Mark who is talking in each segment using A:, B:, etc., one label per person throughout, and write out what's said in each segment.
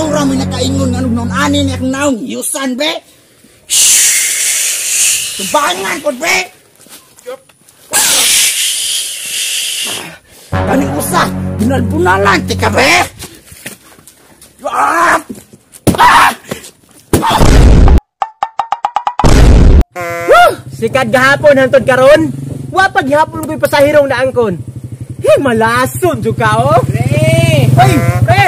A: Tura mo nakaingon nga noon ani ni akong naong. Yusan be. Tubangan ko be. Kaning usa, binalbunalan ti ka be. Ah! Ah!
B: Sikat gahapon hantod karon. Wa pa gihapon ko'y pasahirong naangkon. Hey, malason jud ka oh.
C: Pre!
B: Hoy, pre.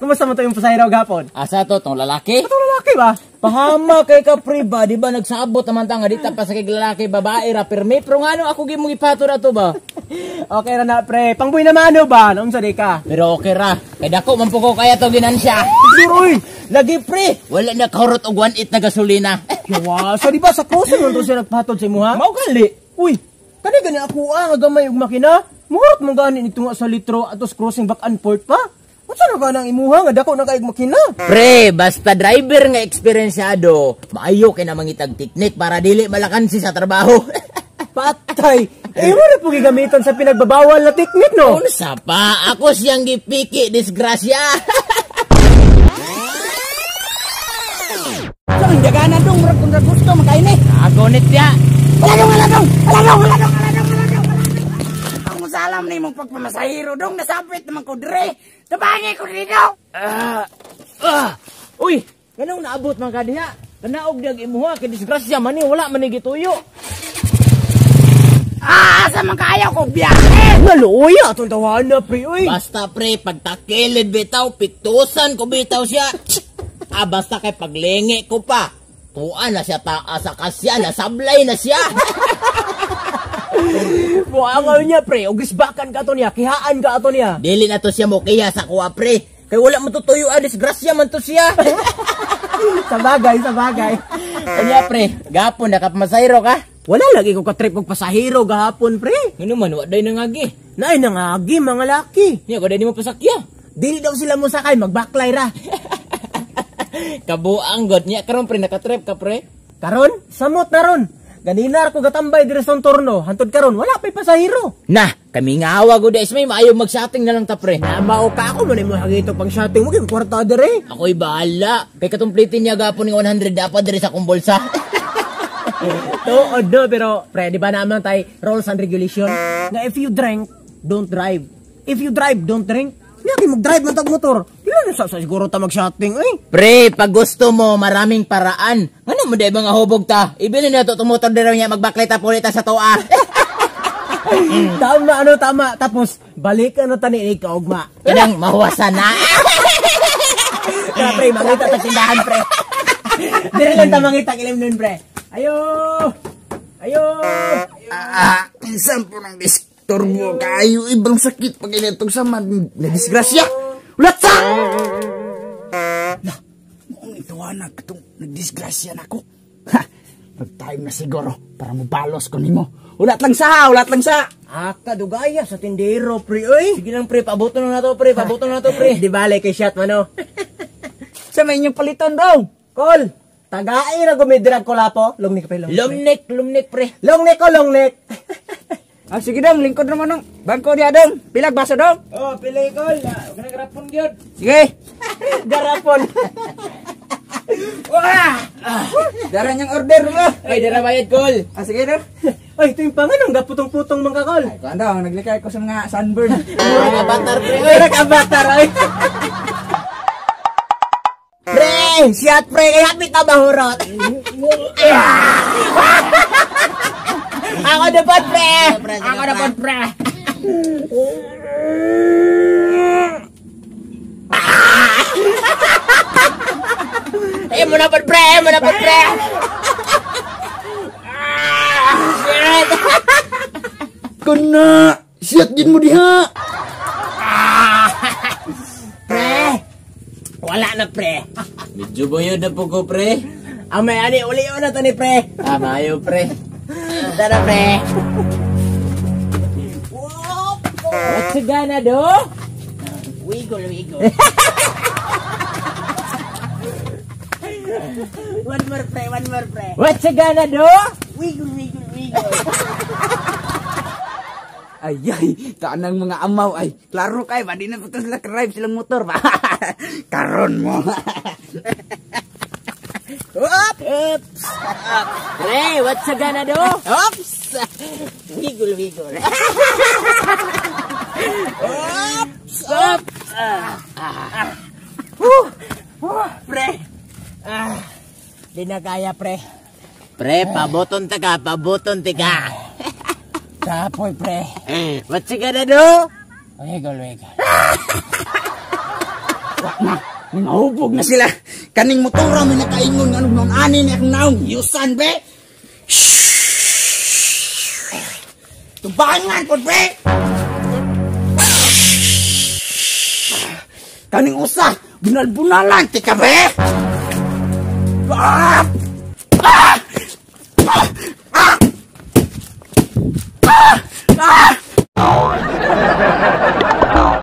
B: Kumusta mo to yung pasahero gahapon?
C: Asa to tong lalaki?
B: Atong lalaki ba?
C: Pahama kay ka pre ba, di ba nagsabot naman ta nga di ta pa sa kay lalaki babae ra pirmi, pero ngano ako gimong ipato ra to ba?
B: Okay ra na pre, pangbuhi na mano ba? Unsa di ka?
C: Pero okay ra, kay dako man po ko kaya to ginansya.
B: Siguro oy.
C: Lagi pre, wala na kahurot og 1.8 na gasolina.
B: Yawa, so di ba sa crossing man to siya nagpatod sa imuha?
C: Mao gali.
B: Uy, kani gani ako nga gamay og makina. Muhurot man gani nito nga sa litro atos crossing back and forth pa. Unsa na ka nang imuha nga dako na kaayog makina?
C: Pre, basta driver nga eksperensyado, maayo kay na mangitag teknik para dili malakansi sa trabaho.
B: Patay. Eh, mo na po gigamitan sa pinagbabawal na teknik, no?
C: Unsa pa? Ako siyang gipiki, disgrasya.
A: So, ang dagana dong, murag kung gusto, makaini.
C: Agonit ya.
A: Aladong, aladong, aladong, aladong, aladong, aladong, aladong. Ang salam na imong pagpamasahiro dong, nasapit naman ko dire. Tabangi ko dito.
C: Uy, ganong naabot man ka diha. Kanaog dag imuha kay disgrasya man ni, wala man ni gituyo.
A: Ah, sa man kaayo ko biyahe.
B: Naluoy atong tawana pre, uy.
C: Basta pre, pagtakilid bitaw, piktusan ko bitaw siya. Ah, basta kay paglingi ko pa. Tuan na siya taa sa kasya, nasablay na siya.
B: Buangaw niya pre, og isbakan ka to niya, kihaan ka ato niya.
C: Dili na to siya mo kiya sa kuha pre. Kay wala mo tutuyo, disgrasya man to siya.
B: Sa bagay, sa bagay.
C: Kanya pre, gapon nakapamasahiro ka?
B: Wala lagi ko katrip og pasahero gahapon pre.
C: Ngano man, wa day nangagi.
B: Naay nangagi mga laki.
C: Nya ko day nimo pasakya.
B: Dili daw sila mosakay, magbaklay ra.
C: Kabuang god nya karon pre nakatrip ka pre.
B: Karon, samot na ron. Ganina ko gatambay diri sa torno, hantod karon wala pay pasahero.
C: Nah, kami nga awa gud is may maayo mag-shopping na lang ta pre.
B: Na mao ka ako man imo hagito pang shopping mo kay kwarta diri.
C: Ako'y bahala. Kay katumplitin niya gapon ning 100 dapat diri sa akong bulsa.
B: Tuod no, pero pre, di ba naman tay rules and regulation na if you drink, don't drive. If you drive, don't drink. Nya kay mag-drive man tag motor. Dili na sa siguro ta mag-shopping eh.
C: Pre, pag gusto mo maraming paraan. Ngano mo day mga hubog ta? Ibilin na to tumotor diri niya magbaklay ta pulita sa toa.
B: Tama ano tama. Tapos balikan na tani ni kaugma.
C: Kanang mahuwasan na.
B: Kaya pre, mangita ta tindahan pre. Diri lang ta mangita ilim nun pre. Ayo. Ayo.
A: Ah, minsan po ng disturbo kayo. Ibang sakit pag initog sa man. Nadisgrasya. Ulat sa! Lah, muong itawanan katong nagdisgrasya na ko. Ha, mag-time na siguro para mubalos ko nimo. Ulat lang sa, ulat lang sa.
B: Aka dugaya sa tindero pre, oy.
C: Sige lang pre, pabuto na to pre, pabuto na to pre.
B: Di bale kay shot mano.
A: Sa may inyong paliton daw.
B: Kol, tagaay ra gumidrag ko lapo. Long neck pre, long neck.
C: Long neck, long neck pre.
B: Long neck ko, long neck.
A: Ah, sige dong, lingkod naman nung bangko diya dong. Pilag baso dong.
C: Oh, pili kol. Kanang garapon gyud.
A: Sige.
B: Garapon.
A: Wah! Dara niyang order mo.
C: Ay, dara bayad kol.
A: Ah, sige dong.
B: Ay, ito yung panganong gaputong-putong mga kol.
A: Ay, kuan daw, naglikay ko sa mga sunburn.
C: Murag avatar pre.
B: Murag avatar ay. Pre, shot pre, kay hapit na bahurot. Ako dapat pre. Ako dapat pre.
C: Eh, mo na pre, mo na pre. Shit.
A: Kuna, shit din mo diha.
B: Pre. Wala na pre.
C: Medyo boyod na po ko pre.
B: Amay ani uli na to ni pre.
C: Ah, maayo pre.
B: Tara pre.
C: What's gonna do?
B: Wiggle, wiggle. One more pre, one more pre.
C: What's gonna do?
B: Wiggle, wiggle, wiggle.
A: Ay, ay, tanang mga amaw ay. Klaro kay ba di na putos sila drive silang motor ba. Karon mo.
B: Up! Oops!
C: Pre, what's a gonna do? Oops! Wiggle, wiggle. Oops! Oops!
B: Pre. Ah, di na kaya, pre.
C: Pre, paboton ta ka, paboton ti ka.
B: Kapoy, pre.
C: What's a gonna do?
B: Wiggle, wiggle.
A: Wa na, nangahubog na sila. Kaning motora may nakaingon nga anong ani ni akong naong. Yusan be. Tubangan po be. Kaning usa, bunal-bunalan ti ka be. Ah! Ah! Ah! Ah! Ah! Ah!